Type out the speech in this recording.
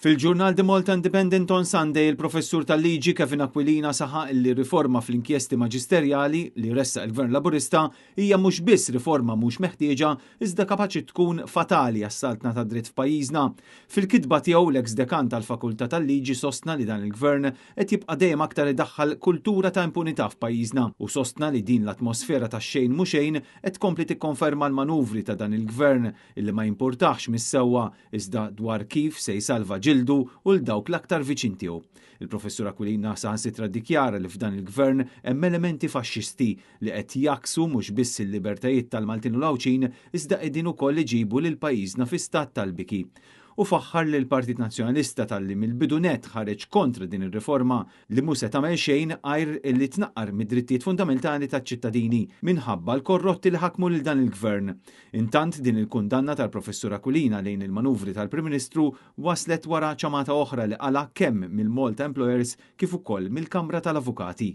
Fil-ġurnal The Malta Independent on Sunday, il-professur tal-liġi Kevin Aquilina saħaq li riforma fl-inkjesti maġisterjali li ressaq il-Gvern Laburista hija mhux biss riforma mhux meħtieġa iżda kapaċi tkun fatali għas-saltna tad-dritt f'pajjiżna. Fil-kitba tiegħu l-eks dekan tal-Fakultà tal-Liġi sostna li dan il-Gvern qed jibqa' dejjem aktar idaħħal kultura ta' impunità f'pajjiżna u sostna li din l-atmosfera ta' xejn mhu xejn qed tkompli tikkonferma l-manuvri ta' dan il-Gvern illi ma jimpurtahx mis-sewwa iżda dwar kif se jsalva ġildu u 'l dawk l-aktar viċin tiegħu. Il-Professur Aquilina saħansitra ddikjara li f'dan il-Gvern hemm elementi faxxisti li qed jgħakksu mhux biss il-libertajiet tal-Maltin u l-Għawdxin iżda qegħdin ukoll iġibu lil pajjiżna fi stat tal-biki. U faħħar lill-Partit Nazzjonalista talli mill-bidu nett ħareġ kontra din ir-riforma li mhu se tagħmel xejn għajr li tnaqqar mid-drittijiet fundamentali taċ-ċittadini minħabba l-korrotti li ħakmu lil dan il-Gvern. Intant din il-kundanna tal-Professur Aquilina lejn il-manuvri tal-Prim Ministru waslet wara ċamata oħra li qala' kemm mill-Malta Employers kif ukoll mill-Kamra tal-Avukati.